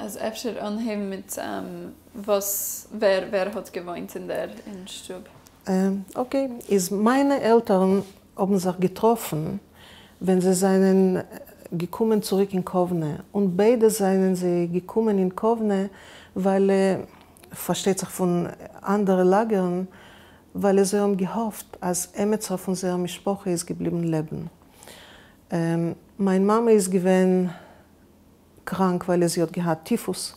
אז אפשר אנהייבן מיט וואס ווער ווער האט געוואוינט אין דער אין שטוב? Okay, איז מיינע עלטערן האבן זיך געטראפן ווען זיי זענען געקומען צוריק אין קאוונע, און ביידע זענען זיי געקומען אין קאוונע ווייל, פארשטייט זיך פון אנדערע לאגערן, ווייל זיי האבן געהאפט אז עמיצער פון זייער משפחה איז געבליבן לעבן. מיין מאמע איז געווען קראנק ווייל זי האט געהאט טיפוס,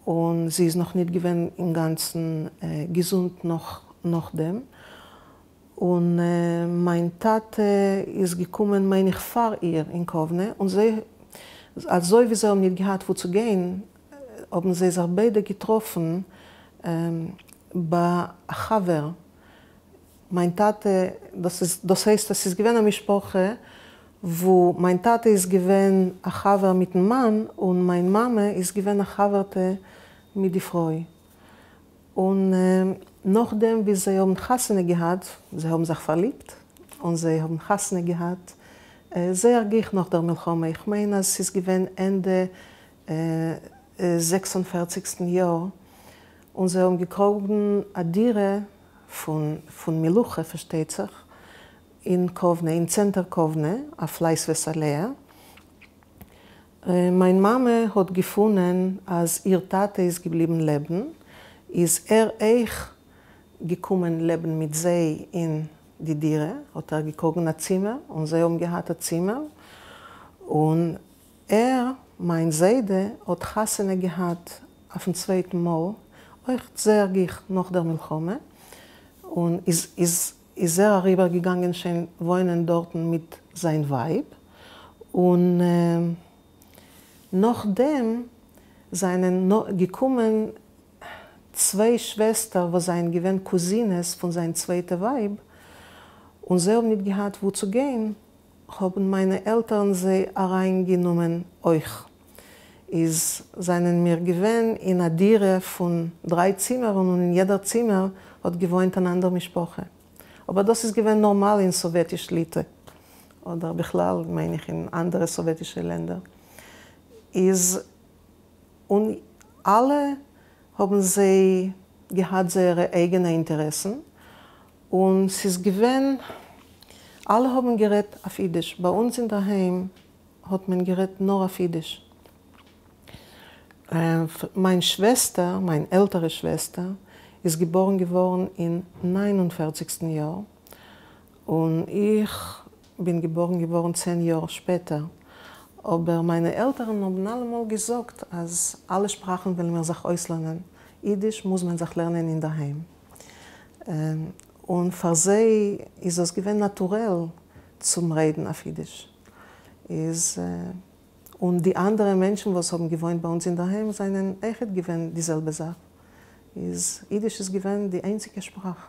און זי איז נאך ניט געווען אינגאנצן געזונט נאך נאכדעם, און מיין טאטע איז געקומען מיין איך פאר איר אין קאוונע, און זיי אזוי ווי זיי האבן ניט געהאט וואו צו גיין האבן זיי זיך ביידע געטראפן ביי א חבר. מיין טאטע, דאס איז, דאס הייסט עס איז געווען א משפחה וואו מיין טאטע איז געווען א חבר מיטן מאן און מיין מאמע איז געווען א חבר'טע מיט די פרוי. און נאכדעם ווי זיי האבן חתונה געהאט, זיי האבן זיך פארליבט און זיי האבן חתונה געהאט זייער גיך נאך דער מלחמה, איך מיין אז ס'איז געווען ענדע זעקס און פערציגסטן יאר, און זיי האבן געקראגן א דירה פון פון מלוכה פארשטייט זיך, אין קאוונע, אין צענטער קאוונע, אויף לייסוועס אלעע. מיין מאמע האט געפונען אז איר טאטע איז געבליבן לעבן, איז ער אויך געקומען לעבן מיט זיי אין די דירה, האט ער געקראגן א צימער, און זיי האבן געהאט א צימער, און ער, מיין זיידע, האט חתונה געהאט אויפן צווייטן מאל, אויך זייער גיך נאך דער מלחמה, און איז איז איז ער אריבער געגאנגען שוין וואוינען דארטן מיט זיין ווייב, און נאכדעם זענען געקומען צוויי שוועסטער וואס זענען געווען קוזינעס פון זיין צווייטע ווייב, און זיי האבן ניט געהאט וואו צו גיין, האבן מיינע עלטערן זיי אריינגענומען אויך. איז זענען מיר געווען אין א דירה פון דריי צימערן און אין יעדער צימער האט געוואוינט אן אנדער משפחה. אבער דאס איז געווען נארמאל אין סאוועטיש ליטע, אדער בכלל מיין איך אין אנדערע סאוועטישע לענדער. איז און אלע האבן זיי געהאט זייערע אייגענע אינטערעסן, און ס'איז געווען, אלע האבן גערעדט אויף אידיש, ביי אונז אינדערהיים האט מען גערעדט נאר אויף אידיש. מיין שוועסטער, מיין עלטערע שוועסטער, איז געבארן געווארן אין ניין און פערציגסטן יאר, און איך בין געבארן געווארן צען יאר שפעטער, אבער מיינע עלטערן האבן אלעמאל געזאגט אז אלע שפראכן וועלן מיר זיך אויסלערנען, אידיש מוז מען זיך לערנען אינדערהיים. און פאר זיי איז דאס געווען נאטורעל צום רעדן אויף אידיש. איז און די אנדערע מענטשן וואס האבן געוואוינט ביי אונז אינדערהיים זענען אויכעט געווען די זעלבע זאך. איז אידיש איז געווען די איינציגע שפראך.